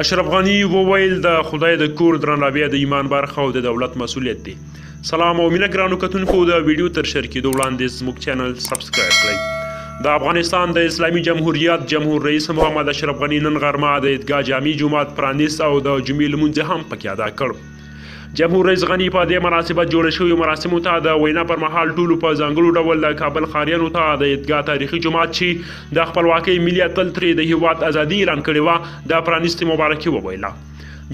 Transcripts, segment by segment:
اشرف غني وویل، د خدای د کور درناوی د ایمان برخه او د دولت مسولیت دی. سلام او مینه ګرانو کتونکو، د ویډیو تر شریکېدو کېدو وړاندې زموږ چینل سبسکرایب کړئ. د افغانستان د اسلامي جمهوریت جمهور رئیس محمد اشرف غني نن غرمه د عیدګاه جامع جومات پرانیست او د جمعې لمونځ هم پکې ادا کړ. جمهور رئیس غني په دې مناسبت جوړ شویو مراسمو ته د وینا پر مهال ټولو په ځانګړو ډول د کابل ښاریانو ته د عیدګاه تاریخي جومات چې د خپلواکۍ ملي اتل ترې د هیواد ازادي اعلان کړې وه د پرانیستې مبارکي وویله.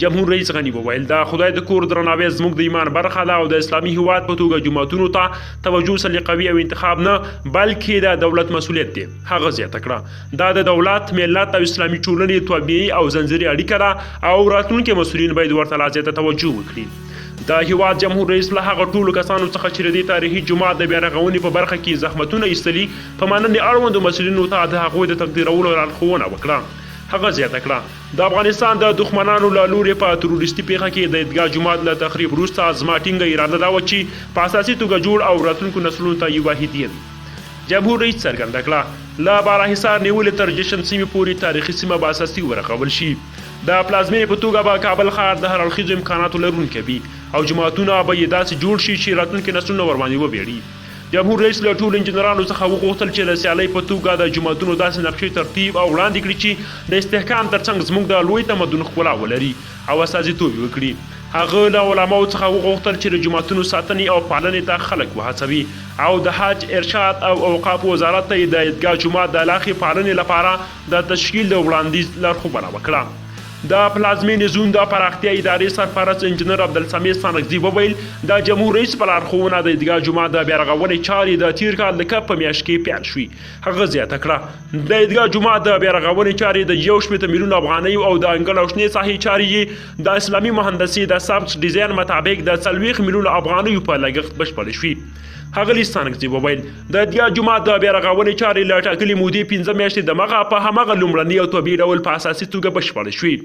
جمهور رئیس غني وویل، د خدای د کور درناوی زموږ د ایمان برخه ده او د اسلامي هیواد په توګه جوماتونو ته توجه سلیقوي او انتخاب نه بلکې د دولت مسولیت دی. هغه زیاته کړه، دا د دولت، ملت او اسلامي ټولنې طبیعي او زنځیري اړیکه ده او راتلونکي مسؤلین باید ورته لا زیاته توجه وکړي. د هیواد جمهور رئیس له هغه ټولو کسانو څخه چې د دې تاریخي جومات د بیارغونې په برخه کې زحمتونه ایستلي په مننې اړوندو مسؤلینو ته د هغوی د تقدیرولو لارښوونه وکړه. هغه زیاته کړه، د افغانستان د دښمنانو له لورې په تروریستي پېښه کې د عیدګاه جومات له تخریب وروسته زما ټینګه اراده دا وه چې په اساسي توګه جوړ او راتلونکو نسلونو ته یوه هدیه وي. جمهور رئیس څرګنده کړه، له بالاحصار نیولې تر جشن سیمې پورې تاریخي سیمه به اساسي ورغول شي. د پلازمېنې په توګه به کابل ښار د هر اړخیزو امکاناتو لرونکی وي او جوماتونه به یې داسې جوړ شي چې راتلونکي نسلونه ورباندې وویاړي. جمهور رئیس له ټولو انجنیرانو څخه وغوښتل چې د سیالۍ په توګه د جوماتونو داسې نقشې ترتیب او وړاندې کړي چې د استحکام ترڅنګ زموږ د لوی تمدن ښکلا ولري او استازیتوب یې وکړي. هغه له علماوو څخه وغوښتل چې د جوماتونو ساتنې او پالنې ته خلک وهڅوي او د حج، ارشاد او اوقافو وزارت ته یې د عیدګاه جومات د لا ښې پالنې لپاره د تشکیل د وړاندیز لارښوونه وکړه. د پلازمېنې زون د پراختیا ادارې سرپرست انجنیر عبدالسمیع ستانکزي وویل، د جمهور رئیس په لارښوونه د عیدګاه جومات د بیارغونې چارې د تېر کال د کب په میاشت کې پیل شوې. هغه زیاته کړه، د عیدګاه جومات د بیارغونې چارې د 61 میلیون افغانیو او د انګړ او شنې ساحې چارې یې د اسلامي مهندسي د سبک ډیزاین مطابق د 40 میلیون افغانیو په لګښت بشپړې شوې. ښاغلي ستانکزي وویل، د عیدګاه جومات د بیارغونې چارې له ټاکلې مودې 5 میاشتې دمخه په هماغه لومړني او طبیعي ډول په اساسي توګه بشپړې شوې.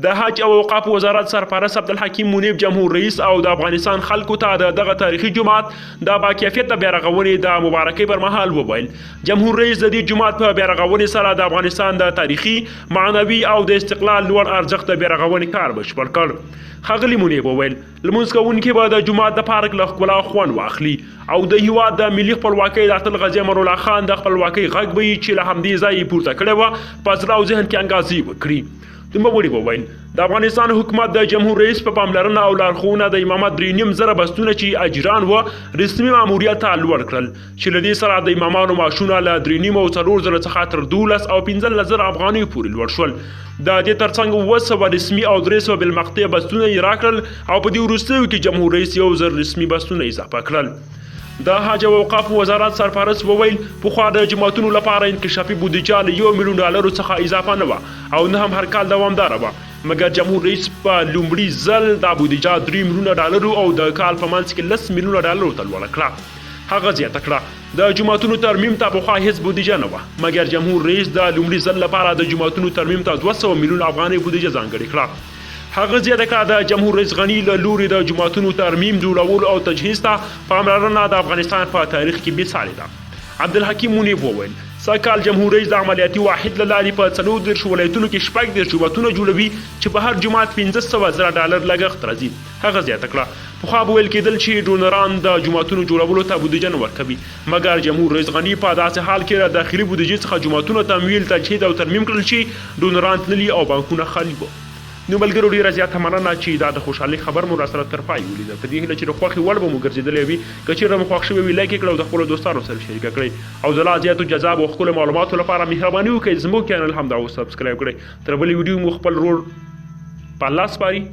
د حج او اوقافو وزارت سرپرست عبدالحکیم منیب جمهور رئیس او د افغانستان خلکو ته د دغه تاریخي جومات د باکیفیته بیارغونې د مبارکۍ پر مهال وویل، جمهور رئیس د دې جومات په بیارغونې سره د افغانستان د تاریخي، معنوي او د استقلال لوړ ارزښت د بیارغونې کار بشپړ کړ. ښاغلي منیب وویل، لمونځ کوونکي به د جومات د پارک له ښکلا خوند واخلي او د هیواد د ملي خپلواکۍ د اتل غازي امان الله خان د خپلواکۍ غږ به یې چې له همدې ځایه یې پورته کړی وه په زړه او ذهن کې انګازې وکړي. نوموړي وویل، د افغانستان حکومت د جمهور رئیس په پاملرنه او لارښوونه د امامت 3,500 بستونه چې اجیران وه رسمي ماموریت ته لوړ کړل چې له دې سره د امامانو معاشونه له 3,500 او 4,000 څخه تر 12 او 15,000 افغانیو پورې لوړ شول. د دې ترڅنګ 700 رسمي او 300 بالمقطع بستونه یې راکړل او په دې وروستیو کې جمهور رئیس 1,000 رسمي بستونه اضافه کړل. د حج او اوقافو وزارت سرپرست وویل، پخوا د جوماتونو لپاره انکشافي بودیجه له 1 میلیون ډالرو څخه اضافه نه وه او نه هم هر کال دوامداره وه، مګر جمهور رئیس په لومړي ځل دا بودیجه 3 میلیونه ډالرو او د کال په منځ کې 10 میلیونه ډالرو ته لوړه کړه. هغه زیاته کړه، د جوماتونو ترمیم ته پخوا هیڅ بودیجه نه وه، مګر جمهور رئیس د لومړي ځل لپاره د جوماتونو ترمیم ته 200 میلیونه افغانۍ بودیجه ځانګړې کړه. هغه زیاته کړه، د جمهور رئیس غني له لوري د جوماتونو ترمیم، جوړولو او تجهیز ته پاملرنه د افغانستان په تاریخ کې بې سارې ده. عبدالحکیم منیب وویل، سږ کال جمهور رئیس د عملیاتي واحد له لارې په 34 ولایتونو کې 36 جوماتونه جوړوي چې په هر جومات 500,000 ډالر لګښت راځي. هغه زیاته کړه، پخوا به ویل کېدل چې ډونران د جوماتونو جوړولو ته بودیجه نه ورکوي، مګر جمهور رئیس غني په داسې حال کې له داخلي بودیجې څخه جوماتونه تمویل، تجهیز او ترمیم کړل چې ډونران تللي او بانکونه خالي وو. نو ملګرو ډیره زیاته مننه چې دا د خوشحالۍ خبر مو راسره تر پای ولیده. په دې هیله چې د خوښې وړ به مو ګرځېدلی وي. که چیرته مو خوښ شوی وي لایک یې کړئ او د خپلو دوستانو سره شریکه کړئ. او د لا زیاتو جذابو او ښکلو معلوماتو لپاره مهرباني وکړئ زموږ چینل همدا اوس سبسکرایب کړئ. تر بلې ویډیو مو خپل رور په الله سپاري.